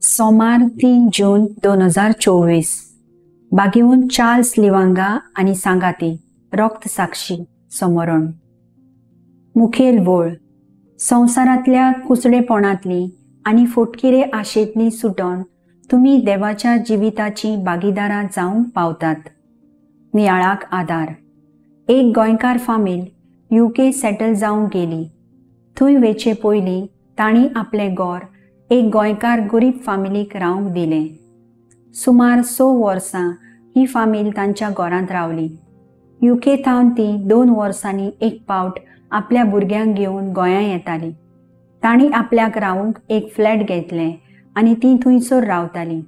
सोमार 3 जून 2024. बागेवन चार्ल्स लिवांगा आनी सांगाती रक्त साक्षी समरण. मुखेल वळ संवसारांतल्या कुसडेपणांतली आनी फोटकिरे आशेंतली सुटोन तुमी देवाच्या जिविताची भागीदारां जावंक पावतात. नियाळाक आदार. एक गोंयकार फामील UK settle जावंक गेली. थंय वेचे पयलीं तांणी आपलें गोर एक गोंयकार गरीब फामिलीक रावंक दिलें. सुमार 6 वर्सां ही फामील तांच्या घरांत रावली. UK थावन ती 2 वर्सांनी एक पावट आपल्या भुरग्यांक घेवन गोंया येताली. तांणी आपल्याक रावंक एक फ्लॅट घेतलें आनी ती थंयसर रावताली.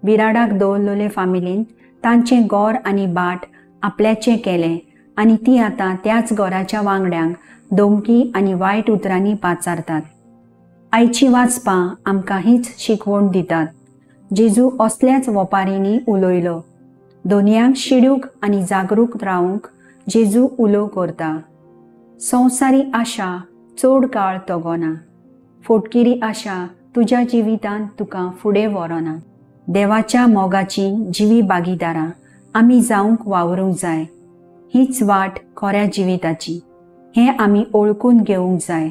बिराडाक दवरलेले फामिलीन तांचें गोर आनी बाट आपल्याचें केलें आनी ती आतां त्याच घराच्या वांगड्यांक धमकी आनी वायट उतरांनी पाचारतात. आयची वाचपां आमकां हीच शिकवण दितात. जेजू असल्याच वपारींनी उलयलो. दोनयांक शिडूक आनी जागरूक रावंक जेजू उलो करता. संवसारी आशा चड काळ तगोना. फोटकिरी आशा तुज्या जिवितांत तुका फुडें व्हरना. देवाच्या मोगाची जिवी भागीदारां आमी जावंक वावरूंक जाय. हीच वाट खऱ्या जिविताची हें आमी ओळखून घेवंक जाय.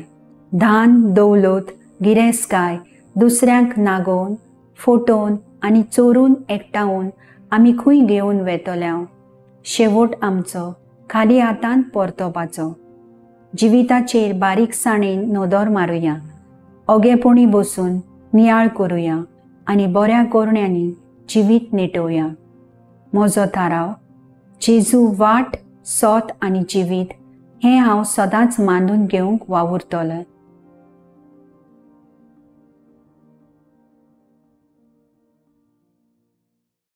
धान, दौलत, गिरेस्तकाय दुसऱ्यांक नागोवन, फोटोवन आनी चोरून एकठावन आमी खंय घेवन वेतल्या? शेवट आमचो खाली हातान परतोवपाचो. जिविताचेर बारीकसाणेन नदर मारुया. ओगेपणी बसून नियाळ करुया आनी बऱ्या करण्यांनी जिवीत नेटोवया. म्हजो थाराव, जेजू वाट, सोत आनी जिवीत हें हांव सदांच मानून घेवंक वावुरतलें.